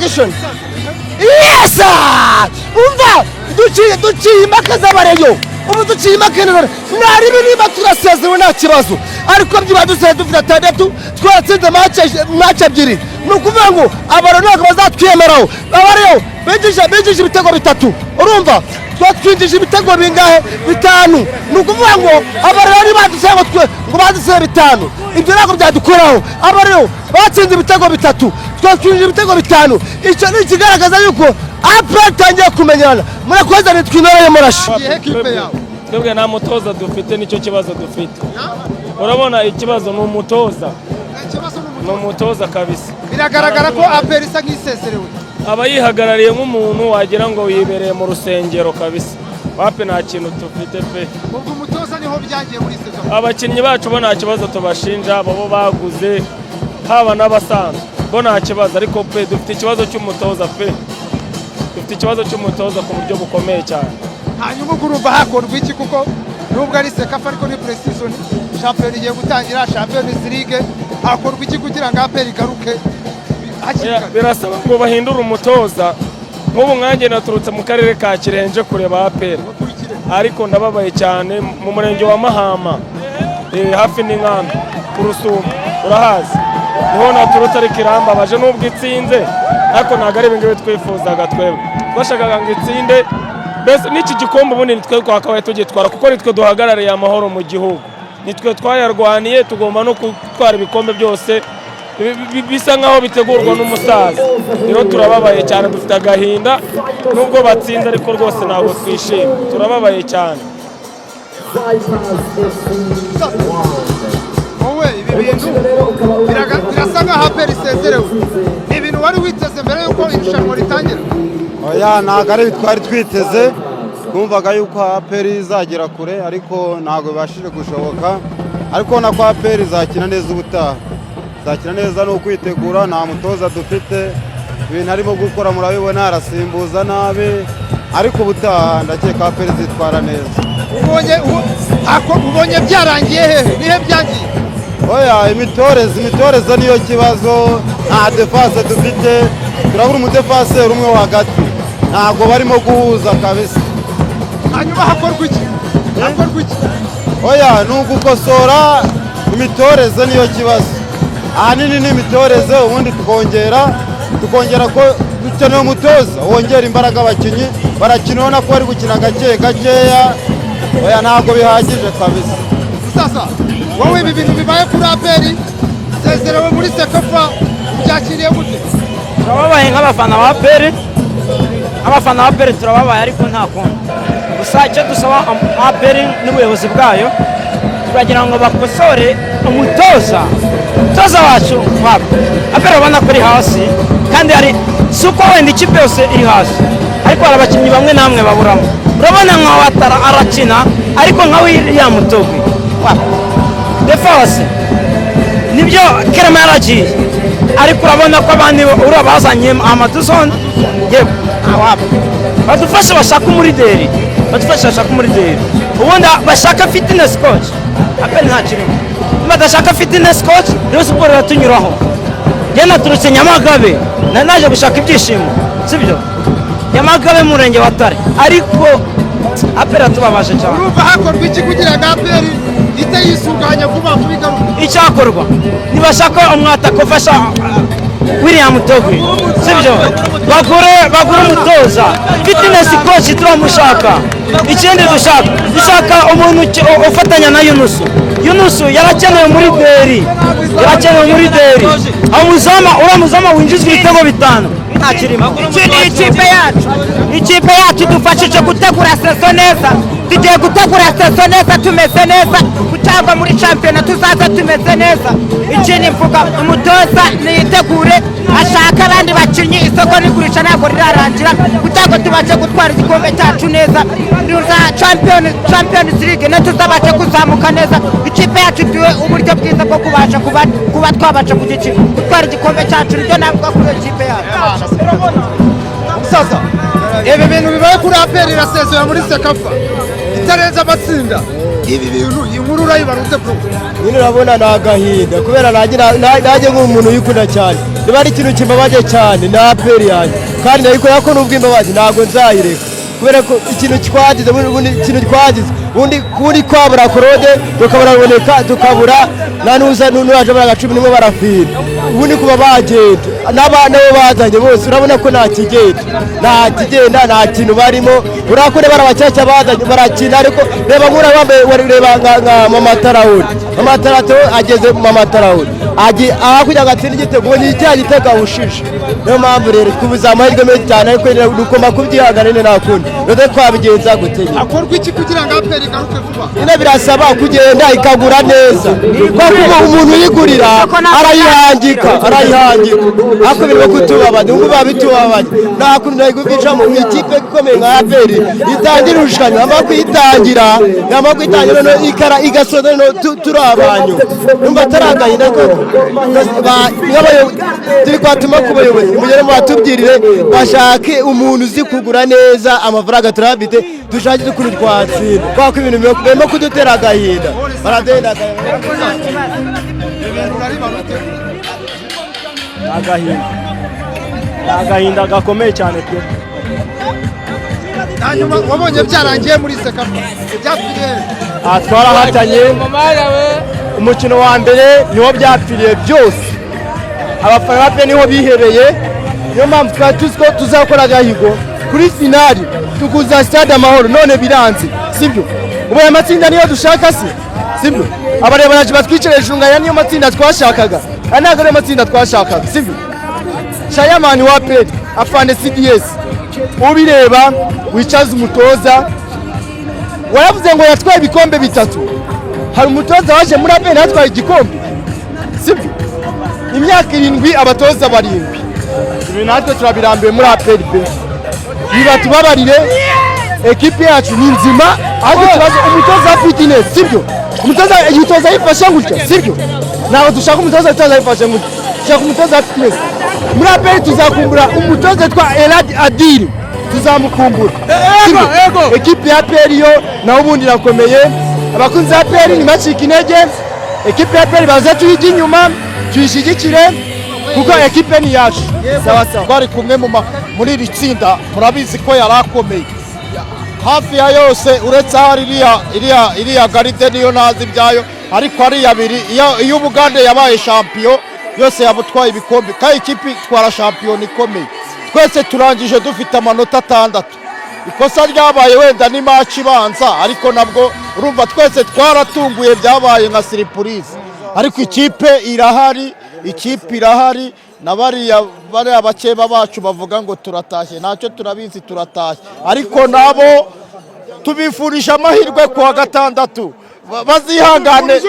Production. Yes! Umva, duciye impaka z'abareyo. Ubu duciye impaka none. Naribi niba turasezewe nta kibazo. Ariko byiba dusigaye dufite atandatu, twatsinze match ebyiri. Ni ukuvuga ngo abareyo ntabwo bazatwiyemeraho. Abareyo binjije ibitego bitatu. Urumva? Twatwinjije ibitego bingahe? Bitanu. Ni ukuvuga ngo abareyo nibaduseye ngo twe ngo baduseye bitanu. Ibyo ntabwo byadukoraho. Abareyo batsinze ibitego bitatu, twatwinjije ibitego bitanu. Icyo ni ikigaragaza yuko APR itangiye kumenyana. Murakoze, nitwinoreye murashi. Igihe kipe yawe. Twebwe nta mutoza dufite, nicyo kibazo dufite. Urabona, ikibazo ni umutoza. Ikibazo ni Ni umutoza kabisa. Biragaragara ko APR isa nk'isezerewe. Aba yihagarariye nk'umuntu wagira ngo yibereye mu rusengero kabisa. Wapi, nta kintu dufite pe. Ubwo umutoza niho byagiye muri saison. Abakinnyi bacu bo nta kibazo tubashinja, bo baguze haba n'abasanzwe bo nta kibazo, ariko pe dufite ikibazo cy'umutoza pe, dufite ikibazo cy'umutoza ku buryo bukomeye cyane. Hanyuma ubwo urumva hakorwa iki? Kuko nubwo ari CECAFA, ariko ni pre-season, shampiyona igiye gutangira, Champions League. Hakorwa iki kugira ngo APR igaruke hakiri kare? Birasaba ngo bahindure umutoza. Nk'ubu nkanjye naturutse mu karere ka Kirenje kureba APR, ariko ndababaye cyane. Mu murenge wa Mahama, hafi n'inkambi ku Rusumo, urahazi, niho naturutse, ariko irambabaje. Nubwo itsinze, ariko ntabwo ari ibingibi twifuzaga. Twebwe twashakaga ngo itsinde mbese n'iki gikombe ubundi nitwe twakabaye tugitwara, kuko nitwe duhagarariye amahoro mu gihugu, nitwe twayarwaniye, tugomba no gutwara ibikombe byose. Bisa nkaho bitegurwa n'umusaza. Rero turababaye cyane, dufite agahinda. Nubwo batsinze, ariko rwose ntabwo twishimye, turababaye cyane. Wowe, ibi bintu birasa nkaho APR isezerewe. Ni ibintu wari witeze mbere y'uko irushanwa ritangira? Oya, ntabwo ari twari twiteze. Twumvaga yuko APR izagera kure, ariko ntabwo bibashije gushoboka. Ariko ubona ko APR izakina neza ubutaha, izakina neza. Ni ukwitegura. Nta mutoza dufite, ibintu arimo gukora murabibona, arasimbuza nabi, ariko ubutaha ndakeka APR izitwara neza. Ubonye byarangiye hehe? Nihe byagiye? Oya, imitoreze niyo kibazo. Nta défense dufite, turabura umudefanseri umwe wo hagati, ntabwo barimo guhuza kabisa. Hanyuma hakorwa iki? Hakorwa iki? Oya, ni ugukosora imitoreze, niyo kibazo ahanini ni imitoreze. Ubundi tukongera ko dukeneye umutoza wongera imbaraga abakinnyi. Barakina ubona ko bari gukina gake gakeya. Oya, ntabwo bihagije kabisa. Sasa wowe, ibi bintu bibaye kuri APR, sezerewe muri CECAFA, ubyakiriye gute? Turababaye nk'abafana ba APR, nk'abafana ba APR turababaye, ariko nta kundi. Gusa icyo dusaba APR n'ubuyobozi bwayo, turagira ngo bakosore umutoza wacu wapi. APR urabona ko iri hasi, kandi hari si uko wenda ikipe yose iri hasi, ariko hari abakinnyi bamwe namwe baburamo. Urabona nka Watara arakina, ariko nka William Togwi wapi, défense nibyo Kerema yaragiye, ariko urabona ko abandi uriya bazanye Amaduzone, yewe wapi. Badufashe bashaka umurideri, badufashe bashaka umurideri, ubundi bashaka fitness coach. APR nta kirimo. Badashaka fitness coach, Rayon Sports iratunyuraho. Njye naturutse Nyamagabe, nari naje gushaka ibyishimo, sibyo? Nyamagabe mu murenge wa Tare, ariko APR yatubabaje cyane. Urumva hakorwa iki kugira ngo APR ihite yisuganya vuba vuba, igaruke? Icyakorwa, nibashaka umwataka ufasha William Togwi, sibyo? Bagure umutoza, fitness coach turamushaka. Ikindi dushaka umuntu ufatanya na Yunusu. Yunusu yarakenewe muri deri, yarakenewe muri deri. Umuzama, uriya muzama winjizwa ibitego bitanu ntakirimo. Ikindi, ikipe yacu idufashije gutegura saison neza. Tugiye gutegura saison neza, tumeze neza, cyangwa muri shampiyona tuzaza tumeze neza. Ikindi mvuga, umutoza niyitegure ashaka abandi bakinnyi. Isoko n'igurisha ntabwo rirarangira, kugira ngo tubashe gutwara igikombe cyacu neza za Champions League, na tuzabashe kuzamuka neza. Ikipe yacu duhe uburyo bwiza bwo kubasha kuba twabasha gutwara igikombe cyacu. Nibyo navuga kuri iyo kipe yacu. Umusaza, ibi bintu bibaye kuri APR, irasezera muri CECAFA itarenze amatsinda. Ibi bintu, inkuru urayibarutse, bro? Nyine urabona ni agahinda, kubera nanjye nk'umuntu uyikunda cyane, niba ari ikintu kimbabaje cyane ni APR yanjye, kandi ndayikora ko nubwo imbabazi ntabwo nzayireka, kubera ko ikintu twagize ubundi, ikintu twagize ubundi kuri kwabura Claude, tukabura Ruboneka, tukabura na nuza n'uraje muri agacumi nimwe barafira. Ubundi kuba bagenda n'abana bo bazanye bose, urabona ko nta kigenda, nta kigenda, nta kintu barimo. Urakure bari abashyashya bazanye barakina, ariko reba nk'uriya wambaye, reba nka Mama Tarawuri, Mama Tarawuri ageze, Mama Tarawuri aho kugira ngo atsinde igitego ni icyaha gitego awushije. Niyo mpamvu rero twibuze amahirwe menshi cyane, ariko nyine tugomba kubyihangana nyine, nta kundi rero twabigenza gute nyine. Hakorwa iki kugira ngo APR igaruke vuba? Nyine birasaba kugenda ikagura neza, kuko umuntu uyigurira arayihangika, arayihangika, ariko birimo kutubabaza, ubu biba bitubabaje. Nta kuntu nayiguvishamo ikipe ikomeye nka APR itangira irushanwa, yamara kuyitangira noneho ikara igasoza noneho turi abanyu, numva atari agahinda koko. Turi kwatuma ku bayobozi, mugere mubatubwirire bashake umuntu uzi kugura neza. Amafaranga turayafite, dushake ukuntu twatsinda, kubera ko ibintu birimo kudutera agahinda, baradenda agahinda. Ibintu urabibarute? Agahinda, ni agahinda gakomeye cyane pe. Hanyuma wabonye byarangiye muri CECAFA, ibyapfiriye? Aha twarahatanye, umukino wa mbere niwo byapfiriye byose, abafana ba pe niho bihereye. Niyo mpamvu twari tuzi ko tuzakora agahigo kuri finali, tukuza Stade Amahoro, none biranze, sibyo? Ubu aya matsinda niyo dushaka se? Sibyo? Abareba baje batwicare hejuru ngo aya niyo matsinda twashakaga? Aya ntabwo ariyo matsinda twashakaga, sibyo? Chairman wa APR, afande CDS, ubireba wicaze umutoza waravuze ngo yatwaye ibikombe bitatu. Hari umutoza waje muri APR yatwaye igikombe? Sibyo? Imyaka 7, abatoza 7, ibi natwe turabirambiwe muri APR pe. Nibatubabarire, ekipi yacu ni nzima, ariko ikibazo umutoza wa fitness, sibyo? Umutoza yitoza yifashe gutya, sibyo? Ntabwo dushaka umutoza witoza yifashe gutya, dushaka umutoza wa fitness. Muri APR tuzakumbura umutoza witwa Elad Adil, tuzamukumbura, sibyo? Ekipi ya APR yo naho ubundi irakomeye. Abakunzi ba APR ntibacike intege, ekipi ya APR baze tuyijye inyuma, tuyishyigikire, kuko ekipe ni iyacu. Sawa sawa. Twari kumwe muri iri tsinda, murabizi ko yari akomeye hafi ya yose, uretse ahari iriya garide niyo ntazi ibyayo, ariko ari abiri. Iyo Ubugande yabaye champion yose yabutwaye ibikombe, kandi ikipe itwara shampiyona ikomeye. Twese turangije dufite amanota 6. Ikosa ryabaye wenda ni match ibanza, ariko nabwo urumva twese twaratunguye, byabaye nka surprise, ariko ikipe irahari, ikipe irahari. Na bariya bakeba bacu bavuga ngo turatashye, ntacyo turabizi turatashye, ariko nabo tubifurije amahirwe ku wa gatandatu, bazihangane.